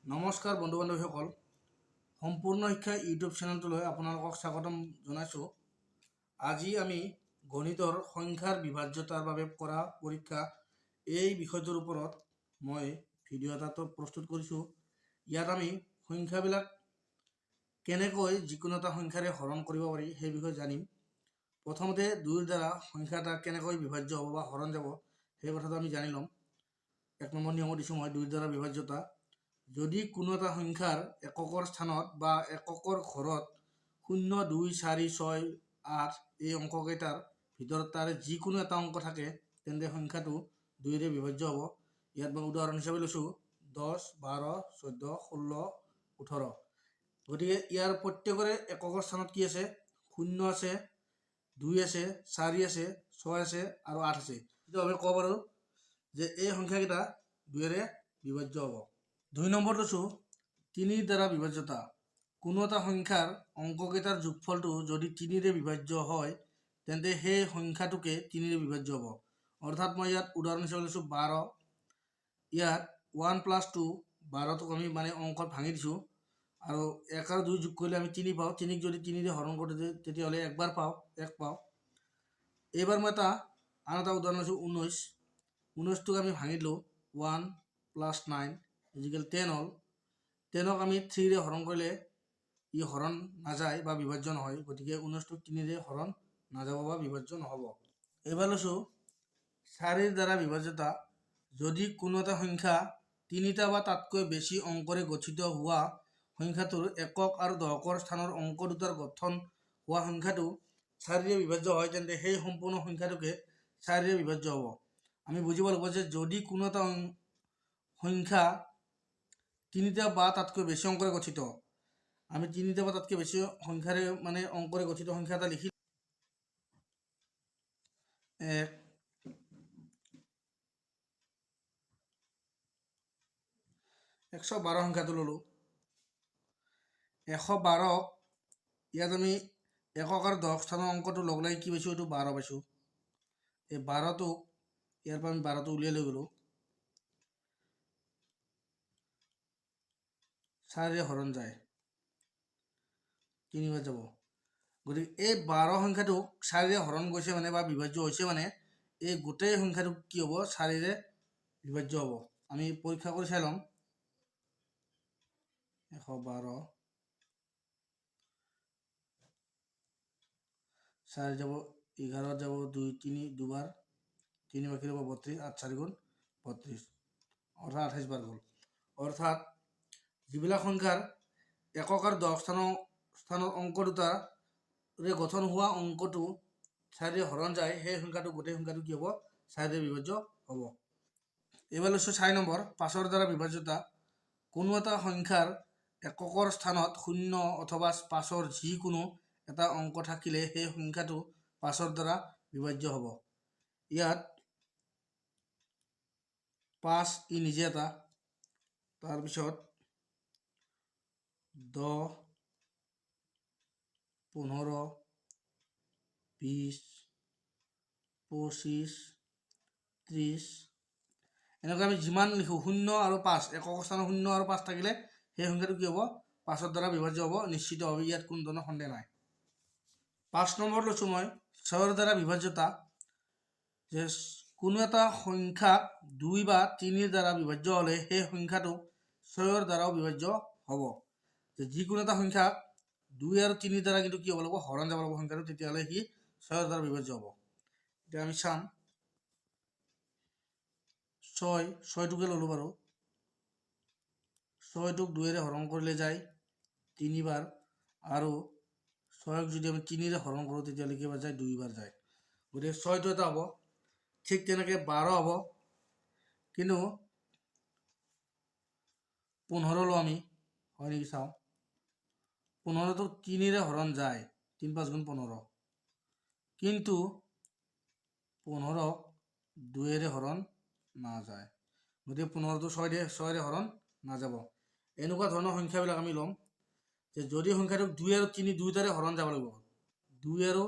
নমস্কাৰ বন্ধু বান্ধৱীসকল, সম্পূৰ্ণ শিক্ষা ইউটিউব চেনেলটোলৈ আপোনালোকক স্বাগতম জনাইছোঁ। আজি আমি গণিতৰ সংখ্যাৰ বিভাজ্যতাৰ বাবে কৰা পৰীক্ষা এই বিষয়টোৰ ওপৰত মই ভিডিঅ' এটা প্ৰস্তুত কৰিছোঁ। ইয়াত আমি সংখ্যাবিলাক কেনেকৈ যিকোনো এটা সংখ্যাৰে হৰণ কৰিব পাৰি, সেই বিষয়ে জানিম। প্ৰথমতে দুইৰ দ্বাৰা সংখ্যা এটা কেনেকৈ বিভাজ্য হ'ব বা হৰণ যাব, সেই কথাটো আমি জানি ল'ম। 1 নম্বৰ নিয়মত দিছোঁ মই দুইৰ দ্বাৰা বিভাজ্যতা। যদি কোনো এটা সংখ্যাৰ এককৰ স্থানত বা এককৰ ঘৰত 0, 2, 4, 6, 8 এই অংককেইটাৰ ভিতৰত তাৰে যিকোনো এটা অংক থাকে, তেন্তে সংখ্যাটো দুইৰে বিভাজ্য হ'ব। ইয়াত মই উদাহৰণ হিচাপে লৈছোঁ 10, 12, 14, 16, 18। গতিকে ইয়াৰ প্ৰত্যেকৰে এককৰ স্থানত কি আছে? শূন্য আছে, দুই আছে, চাৰি আছে, ছয় আছে আৰু আঠ আছে। সেইটো আমি ক'ব পাৰোঁ যে এই সংখ্যাকেইটা দুয়েৰে বিভাজ্য হ'ব। 2 নম্বৰ লৈছোঁ তিনিৰ দ্বাৰা বিভাজ্যতা। কোনো এটা সংখ্যাৰ অংককেইটাৰ যোগফলটো যদি তিনিৰে বিভাজ্য হয়, তেন্তে সেই সংখ্যাটোকে তিনিৰে বিভাজ্য হ'ব। অৰ্থাৎ মই ইয়াত উদাহৰণ হিচাপে লৈছোঁ 12। ইয়াত 1 প্লাছ 2, 12টোক আমি মানে অংকত ভাঙি দিছোঁ আৰু এক আৰু দুই যোগ কৰিলে আমি তিনি পাওঁ। তিনিক যদি তিনিৰে হৰণ কৰোঁ, তেতিয়াহ'লে একবাৰ পাওঁ, এক পাওঁ। এইবাৰ মই আন এটা উদাহৰণ লৈছোঁ 19। 19টোক আমি ভাঙি দিলোঁ, 1 প্লাছ 9 is equal 10 হ'ল। 10ক আমি থ্ৰীৰে হৰণ কৰিলে ই হৰণ নাযায় বা বিভাজ্য নহয়। গতিকে 19টোক তিনিৰে হৰণ নাযাব বা বিভাজ্য নহ'ব। এইবাৰ লৈছোঁ চাৰিৰ দ্বাৰা বিভাজ্যতা। যদি কোনো এটা সংখ্যা তিনিটা বা তাতকৈ বেছি অংকৰে গঠিত হোৱা সংখ্যাটোৰ একক আৰু দশকৰ স্থানৰ অংক দুটাৰ গঠন হোৱা সংখ্যাটো চাৰিৰে বিভাজ্য হয়, তেন্তে সেই সম্পূৰ্ণ সংখ্যাটোকে চাৰিৰে বিভাজ্য হ'ব। আমি বুজিব লাগিব যে যদি কোনো এটা সংখ্যা তিনিটা বা তাতকৈ বেছি অংকৰে গঠিত, আমি তিনিটা বা তাতকৈ বেছি সংখ্যাৰে মানে অংকৰে গঠিত সংখ্যা এটা লিখি এক, 112 সংখ্যাটো ল'লোঁ। 112, ইয়াত আমি একক আৰু দহ স্থানৰ অংকটো লগ লাগি কি পাইছোঁ? এইটো 12 পাইছোঁ। এই 12টোক ইয়াৰ পৰা আমি 12টো উলিয়াই লৈ গ'লোঁ। চাৰিৰে হৰণ যায়, তিনিবাৰ যাব। গতিকে এই 12 সংখ্যাটোক চাৰিৰে হৰণ গৈছে মানে বা বিভাজ্য হৈছে, মানে এই গোটেই সংখ্যাটোক কি হ'ব? চাৰিৰে বিভাজ্য হ'ব। আমি পৰীক্ষা কৰি চাই ল'ম। 112, চাৰি যাব, 11 যাব, দুই তিনি দুবাৰ, তিনি বাকী ৰ'ব 32, আঠ চাৰি গুণ 32, অৰ্থাৎ 28 বাৰ গ'ল। অৰ্থাৎ যিবিলাক সংখ্যাৰ একক আৰু দহ স্থানৰ অংক দুটাৰে গঠন হোৱা অংকটো চাৰিৰে হৰণ যায়, সেই সংখ্যাটো, গোটেই সংখ্যাটো কি হ'ব? চাৰিৰে বিভাজ্য হ'ব। এইবাৰ লৈছোঁ 4 নম্বৰ পাঁচৰ দ্বাৰা বিভাজ্যতা। কোনো এটা সংখ্যাৰ এককৰ স্থানত শূন্য অথবা পাঁচৰ যিকোনো এটা অংক থাকিলে সেই সংখ্যাটো পাঁচৰ দ্বাৰা বিভাজ্য হ'ব। ইয়াত পাঁচ ই নিজে এটা, তাৰপিছত 10, 15, 20, 25, 30, এনেকৈ আমি যিমান লিখোঁ, শূন্য আৰু পাঁচ, একক স্থানত শূন্য আৰু পাঁচ থাকিলে সেই সংখ্যাটো কি হ'ব? পাঁচৰ দ্বাৰা বিভাজ্য হ'ব নিশ্চিতভাৱে। ইয়াত কোনো ধৰণৰ সন্দেহ নাই। 5 নম্বৰ লৈছোঁ মই ছয়ৰ দ্বাৰা বিভাজ্যতা, যে কোনো এটা সংখ্যা দুই বা তিনিৰ দ্বাৰা বিভাজ্য হ'লে সেই সংখ্যাটো ছয়ৰ দ্বাৰাও বিভাজ্য হ'ব। যে যিকোনো এটা সংখ্যাক দুই আৰু তিনিৰ দ্বাৰা কিন্তু কি হ'ব লাগিব? হৰণ যাব লাগিব সংখ্যাটো, তেতিয়াহ'লে সি ছয়ৰ দ্বাৰা বিভাজ্য হ'ব। এতিয়া আমি চাম ছয়, ছয়টোকে ল'লোঁ বাৰু। ছয়টোক দুয়েৰে হৰণ কৰিলে যায় তিনিবাৰ আৰু ছয়ক যদি আমি তিনিৰে হৰণ কৰোঁ, তেতিয়াহ'লে কেইবাৰ যায়? দুইবাৰ যায়। গতিকে ছয়টো এটা হ'ব। ঠিক তেনেকৈ 12 হ'ব। কিন্তু 15 লওঁ আমি, হয় নেকি চাওঁ। 15টো তিনিৰে হৰণ যায়, তিনি পাঁচ গুণ 15, কিন্তু 15ক দুয়েৰে হৰণ নাযায়। গতিকে 15টো ছয়ৰে হৰণ নাযাব। এনেকুৱা ধৰণৰ সংখ্যাবিলাক আমি ল'ম যে যদি সংখ্যাটোক দুই আৰু তিনি দুয়োটাৰে হৰণ যাব লাগিব, দুই আৰু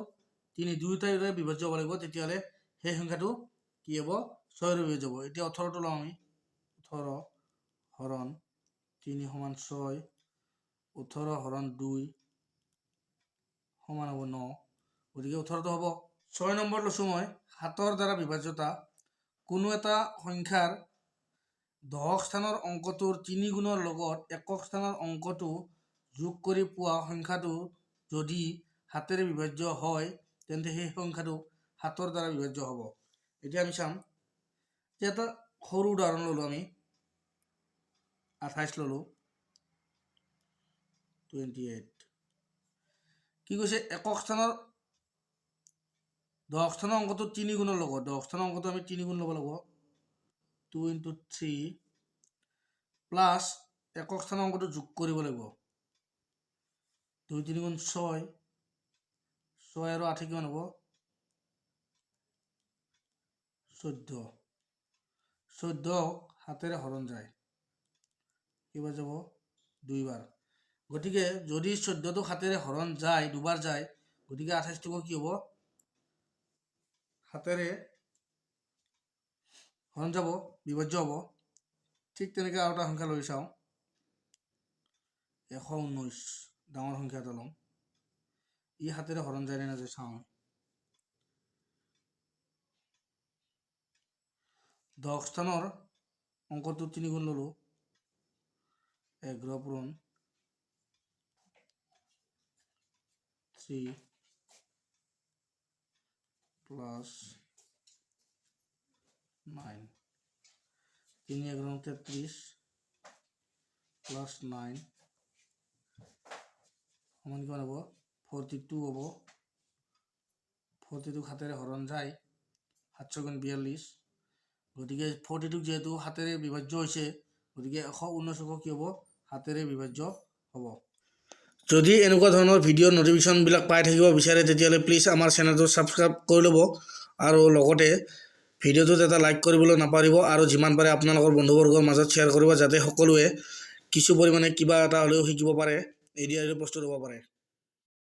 তিনি দুয়োটাৰে বিভাজ্য হ'ব লাগিব, তেতিয়াহ'লে সেই সংখ্যাটো কি হ'ব? ছয়ৰে বিভাজ্য হ'ব। এতিয়া 18টো লওঁ আমি। 18 হৰণ তিনি সমান ছয়, 18 হৰণ দুই সমান হ'ব ন। গতিকে 18টো হ'ব। 6 নম্বৰ লৈছোঁ মই, সাতৰ দ্বাৰা বিভাজ্যতা। কোনো এটা সংখ্যাৰ দশক স্থানৰ অংকটোৰ তিনি গুণৰ লগত একক স্থানৰ অংকটো যোগ কৰি পোৱা সংখ্যাটো যদি সাতেৰে বিভাজ্য হয়, তেন্তে সেই সংখ্যাটো সাতৰ দ্বাৰা বিভাজ্য হ'ব। এতিয়া আমি চাম যে এটা সৰু উদাহৰণ ল'লোঁ আমি, 28 ল'লোঁ, 28। কি কৈছে? একক স্থানৰ দশক স্থানৰ অংকটো তিনি গুণৰ লগত, দশক স্থানৰ অংকটো আমি তিনি গুণ ল'ব লাগিব, টু ইণ্টু থ্ৰী প্লাছ একক স্থানৰ অংকটো যোগ কৰিব লাগিব। দুই তিনি গুণ ছয়, ছয় আৰু আঠে কিমান হ'ব? 14। 14 সাতেৰে হৰণ যায়, কেইবাৰ যাব? দুইবাৰ। গতিকে যদি 14টো সাতেৰে হৰণ যায়, দুবাৰ যায়, গতিকে 28টোকো কি হ'ব? সাতেৰে হৰণ যাব, বিভাজ্য হ'ব। ঠিক তেনেকৈ আৰু এটা সংখ্যা লৈ চাওঁ, 119, ডাঙৰ সংখ্যা এটা ল'ম। ই সাতেৰে হৰণ যায় নে নাযায় চাওঁ। দহ স্থানৰ অংকটো তিনি গুণ ল'লোঁ, 11 পূৰণ থ্ৰী প্লাছ নাইন, তিনি 11 33 প্লাছ নাইন সমান কিমান হ'ব? 42 হ'ব। 42 সাতেৰে হৰণ যায়, সাত ছয় গুণ 42। গতিকে 42 যিহেতু সাতেৰে বিভাজ্য হৈছে, গতিকে 119 কি হ'ব? সাতেৰে বিভাজ্য হ'ব। যদি এনেকুৱা ধৰণৰ ভিডিঅ' ন'টিফিকেশ্যনবিলাক পাই থাকিব বিচাৰে, তেতিয়াহ'লে প্লিজ আমাৰ চেনেলটো ছাবস্ক্ৰাইব কৰি ল'ব আৰু লগতে ভিডিঅ'টোত এটা লাইক কৰিবলৈ নাপাহৰিব আৰু যিমান পাৰে আপোনালোকৰ বন্ধুবৰ্গৰ মাজত শ্বেয়াৰ কৰিব, যাতে সকলোৱে কিছু পৰিমাণে কিবা এটা হ'লেও শিকিব পাৰে, এডিআৰিও প্ৰস্তুত হ'ব পাৰে।